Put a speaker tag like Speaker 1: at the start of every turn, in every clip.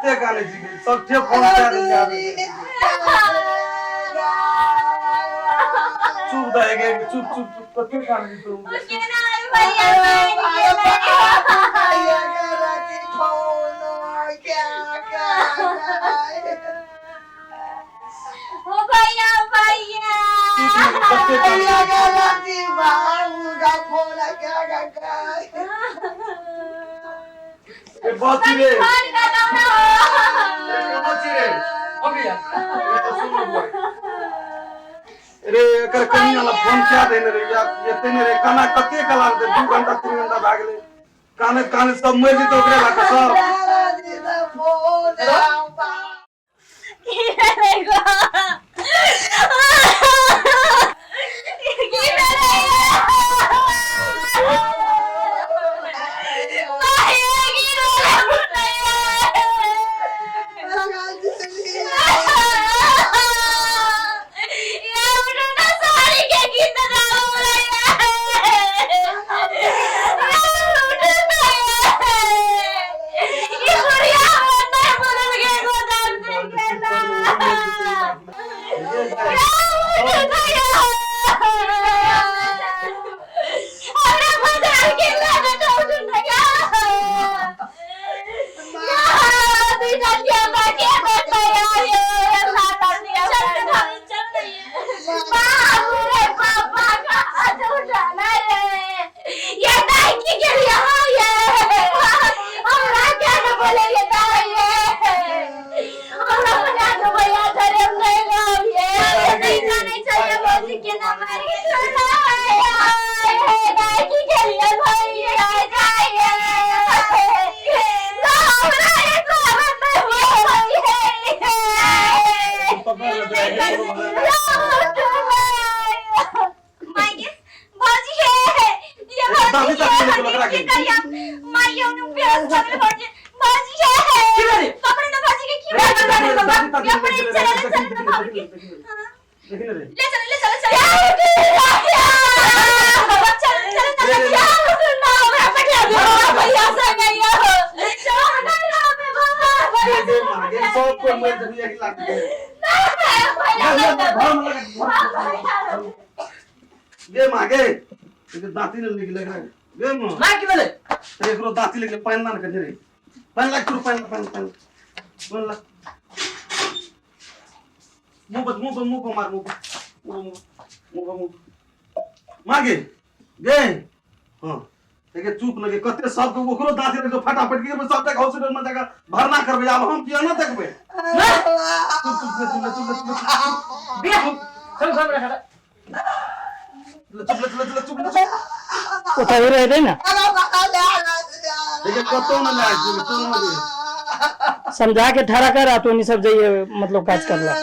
Speaker 1: कते कानै छी सबठे फोन कए देलियै आबै चुप दे गे चुप चुप चुप कते कानै छी तू
Speaker 2: केना भैया
Speaker 3: भैया के राति फोन क्या क्या
Speaker 2: हो भैया भैया
Speaker 1: कते कानै
Speaker 3: भैया के राति बाबू का फोन क्या क्या
Speaker 1: ए बची रे
Speaker 2: फोन कर दो ना
Speaker 1: ए बची रे
Speaker 4: हो गया
Speaker 1: ए तो सुन बुआ रे एकर कनिया ला फोन क्या देने रे या एते ने रे काना कते कला दे 2 घंटा 3 घंटा भए गेलै काने काने सब मरि जेतै ओकरे ला के सब
Speaker 3: फोन
Speaker 2: की भेलै गो की भेलै माये की
Speaker 1: पकड़ ले दादी तक लेके लग रहा
Speaker 4: की भेलै?
Speaker 1: देखिन रे दे दे मागे सब कोई मर जबी एक लाख दे ले ले घर में लगा गे मागे एकर दांती ने निकले लग रहा गे मां
Speaker 4: माँ की भेलै
Speaker 1: अरे एकरो दांती लेके पानि लान के रे पानि लाग तू पानि पानि पानि पानि लाग मुंह पर मुंह पर मुंह पर मार मुंह पर मुंह पर मुंह पर मुंह पर मागे गे हां देखिए चुप लगे कते सब के ओकरो दांती लेके फटाफट के सब तक हॉस्पिटल में जाकर भरना करबे आब हम किया ना देखबे चुप चुप चुप चुप चुप चुप
Speaker 4: बिया चल घर में रखा
Speaker 1: चुप चुप चुप चुप चुप
Speaker 5: ओतहि रहतै ने
Speaker 1: देखिए कतो ना लाग कतो ना दे
Speaker 5: समझा के ठहरा कर आ तो सब जाइए मतलब काज करला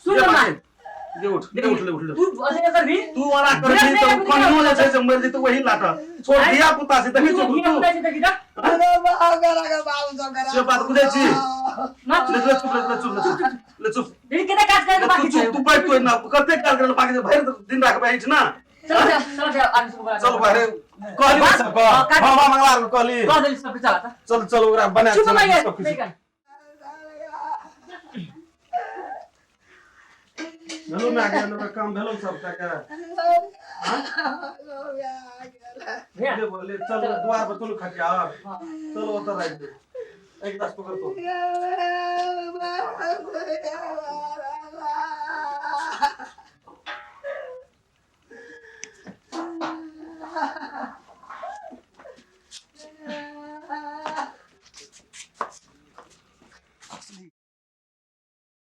Speaker 4: सुन ना माँ।
Speaker 1: गे उठ गे उठ ले उठ ले
Speaker 4: तू ऐसे करबी
Speaker 1: तू वाला करबी तो कनियो जे छै से मरि जेतै वही लाटा छोड़ धिया पुता छै देखै
Speaker 4: तू
Speaker 1: छौ
Speaker 4: धिया
Speaker 1: तू
Speaker 4: पुता छै देखी जा
Speaker 1: से बात बुझै छी
Speaker 4: ना
Speaker 1: ले ले चुप ले ले चुप ले चुप ले चुप
Speaker 4: दीदी केना काज करे के
Speaker 1: ले
Speaker 4: बाकी
Speaker 1: तू
Speaker 4: छै
Speaker 1: चुप तू बैठ तू ना कते काज करल बाकी छै भरि दिन राखबै एहिठ ना
Speaker 4: चल चल चल चल आदमी सब बोला
Speaker 1: चल बाहरे कहली सब
Speaker 4: हाँ, काट-
Speaker 1: बाबा मंगला के कहली
Speaker 4: कह देली सब चला ता
Speaker 1: चल चल ओकरा बना
Speaker 4: चुप
Speaker 1: चल
Speaker 4: माइया
Speaker 1: सब
Speaker 4: नहीं
Speaker 1: किछु
Speaker 4: कर
Speaker 1: भेलो ना के ओकरा काम भेलो सब के
Speaker 4: भैया
Speaker 1: ले बोले चल द्वार पर चलो खटिया चलो उधर राख दे एक गिलास पकड़ तो